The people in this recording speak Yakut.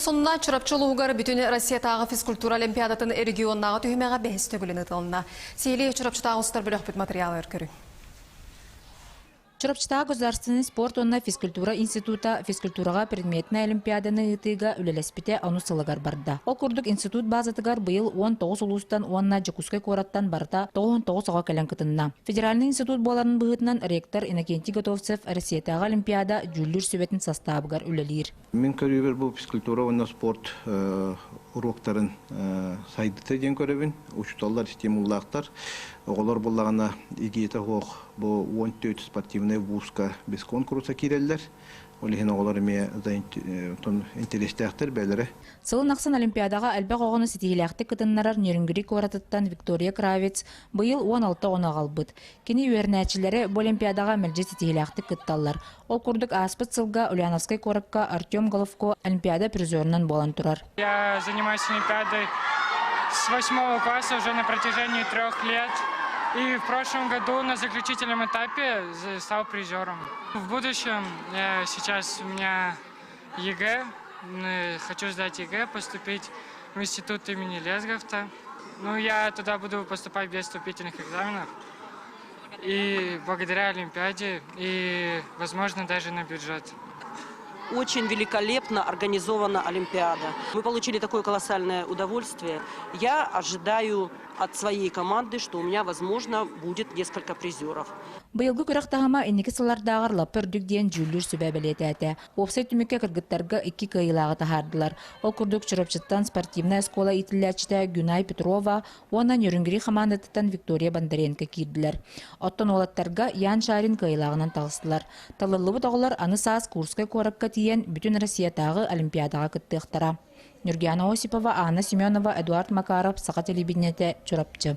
Сонуна Чурапчы улууһугар бүтүн Россиятааҕы физкультура олимпиадатын регионнааҕы түһүмэҕэ бэһис төгүлүн ыытылынна. Сиһилии Чурапчытааҕы устар бөлөхпүт матырыйаалыгар көрүҥ. Чурапчытааҕы государственнай спорт уонна физкультура института физкультураҕа предметнэй олимпиаданы ыытыыга үлэлэспитэ онус сылыгар барда. Ол курдук институт базатыгар быйыл 19 улуустан уонна Дьокуускай куораттан барыта 99 оҕо кэлэн кытынна. Федеральнай институт буоларын быһыытынан ректор Иннокентий Готовцев Россиятааҕы олимпиада дьүүллүүр сүбэтин састаабыгар үлэлиир. Мин көрүүбэр бу физкультура уонна спорт уруоктарын сайдыта диэн көрөбүн. Учууталлар стимуллаахтар. Оҕолор буллаҕына игиитэ суох бу 14 спортивнай вузка без конкурса киирэллэр. Ол иһин оҕолор эмиэ интэриэстээхтэр бэйэлэрэ. Сылын ахсын Олимпиадаҕа элбэх оҕону ситиһиилээхтик кытыннарар Нерюнгри куоратыттан Виктория Кравец быйыл 16 оҕону аҕалбыт. Кини үөрэнээччилэрэ бу Олимпиадаҕа мэлдьи ситиһиилээхтик кытталлар. Ол курдук ааспыт сылга Ульяновскай куоракка Артем Головко Олимпиада призерунан буолан турар. Я занимаюсь Олимпиадой с восьмого класса уже на протяжении трех лет. И в прошлом году на заключительном этапе стал призером. В будущем сейчас у меня ЕГЭ. Хочу сдать ЕГЭ, поступить в институт имени Лесгафта. Ну, я туда буду поступать без вступительных экзаменов. И благодаря Олимпиаде, и, возможно, даже на бюджет. Очень великолепно организована Олимпиада. Мы получили такое колоссальное удовольствие. Я ожидаю от своей команды, что у меня, возможно, будет несколько призеров. Быйылгы күрэх таһыма инники сыллардааҕар лаппа үрдүк диэн дьүүллүүр сүбэ бэлиэтээтэ. Уопсай түмүккэ кыргыттарга икки кыайыылааҕы таһаардылар. Ол курдук Чурапчыттан спортивнай оскуола иитиллээччитэ Гюнай Петрова уонна Нерюнгри хамаандатыттан Виктория Бондаренко киирдилэр. Оттон уолаттарга Ян Шарин кыайыылааҕынан таҕыстылар. Талыллыбыт оҕолор аны саас Курскай куоракка тиийэн Бүтүн Россиятааҕы Олимпиадаҕа кыттыахтара. Нюргиана Осипова, Анна Семенова, Эдуард Макаров, Саха телевидениетэ, Чурапчы.